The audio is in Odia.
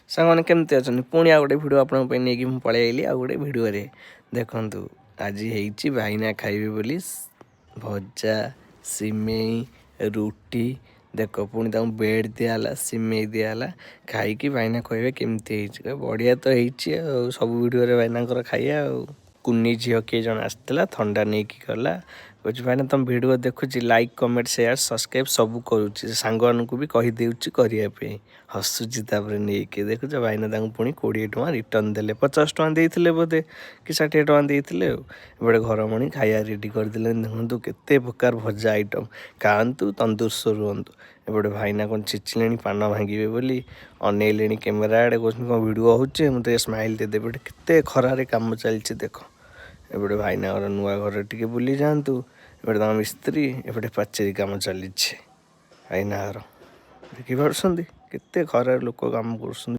ସାଙ୍ଗମାନେ, କେମିତି ଅଛନ୍ତି? ପୁଣି ଆଉ ଗୋଟେ ଭିଡ଼ିଓ ଆପଣଙ୍କ ପାଇଁ ନେଇକି ମୁଁ ପଳେଇ ଆଇଲି ଆଉ ଗୋଟେ ଭିଡ଼ିଓରେ। ଦେଖନ୍ତୁ, ଆଜି ହେଇଛି ଭାଇନା ଖାଇବେ ବୋଲି ଭଜା, ସିମେଇ, ରୁଟି। ଦେଖ, ପୁଣି ତାଙ୍କୁ ବ୍ରେଡ଼ ଦିଆହେଲା, ସିମେଇ ଦିଆହେଲା। ଖାଇକି ଭାଇନା କହିବେ କେମିତି ହେଇଛି। କହିବେ ବଢ଼ିଆ ତ ହେଇଛି। ଆଉ ସବୁ ଭିଡ଼ିଓରେ ଭାଇନାଙ୍କର ଖାଇବା। ଆଉ କୁନି ଝିଅ କିଏ ଜଣେ ଆସିଥିଲା, ଥଣ୍ଡା ନେଇକି ଗଲା। କହୁଛି, "ଭାଇନା, ତମ ଭିଡ଼ିଓ ଦେଖୁଛି, ଲାଇକ୍, କମେଣ୍ଟ, ସେୟାର, ସବସ୍କ୍ରାଇବ୍ ସବୁ କରୁଛି, ସାଙ୍ଗମାନଙ୍କୁ ବି କହିଦେଉଛି କରିବା ପାଇଁ।" ହସୁଛି। ତାପରେ ନେଇକି ଦେଖୁଛ, ଭାଇନା ତାଙ୍କୁ ପୁଣି 20 ଟଙ୍କା ରିଟର୍ନ ଦେଲେ। 50 ଟଙ୍କା ଦେଇଥିଲେ ବୋଧେ କି 60 ଟଙ୍କା ଦେଇଥିଲେ। ଆଉ ଏପଟେ ଘରମଣି ଖାଇବା ରେଡ଼ି କରିଦେଲେଣି। ଦେଖନ୍ତୁ, କେତେ ପ୍ରକାର ଭଜା ଆଇଟମ୍। ଖାଆନ୍ତୁ, ତନ୍ଦୁରୁସ୍ତ ରୁହନ୍ତୁ। ଏପଟେ ଭାଇନା କ'ଣ ଛିଚିଲେଣି, ପାନ ଭାଙ୍ଗିବେ ବୋଲି ଅନେଇଲେଣି କ୍ୟାମେରା ଆଡ଼େ। କହୁଛନ୍ତି, "କ'ଣ ଭିଡ଼ିଓ ହେଉଛି? ମୁଁ ଟିକେ ସ୍ମାଇଲ୍ ଦେଇଦେବି।" ଏପଟେ କେତେ ଖରାରେ କାମ ଚାଲିଛି ଦେଖ। ଏପଟେ ଭାଇନାଙ୍କର ନୂଆ ଘର ଟିକେ ବୁଲି ଯାଆନ୍ତୁ। ଏପଟେ ତାଙ୍କ ମିସ୍ତ୍ରୀ, ଏପଟେ ପାଚେରୀ କାମ ଚାଲିଛି ଭାଇନା ଘର। ଦେଖିପାରୁଛନ୍ତି, କେତେ ଖରାରେ ଲୋକ କାମ କରୁଛନ୍ତି।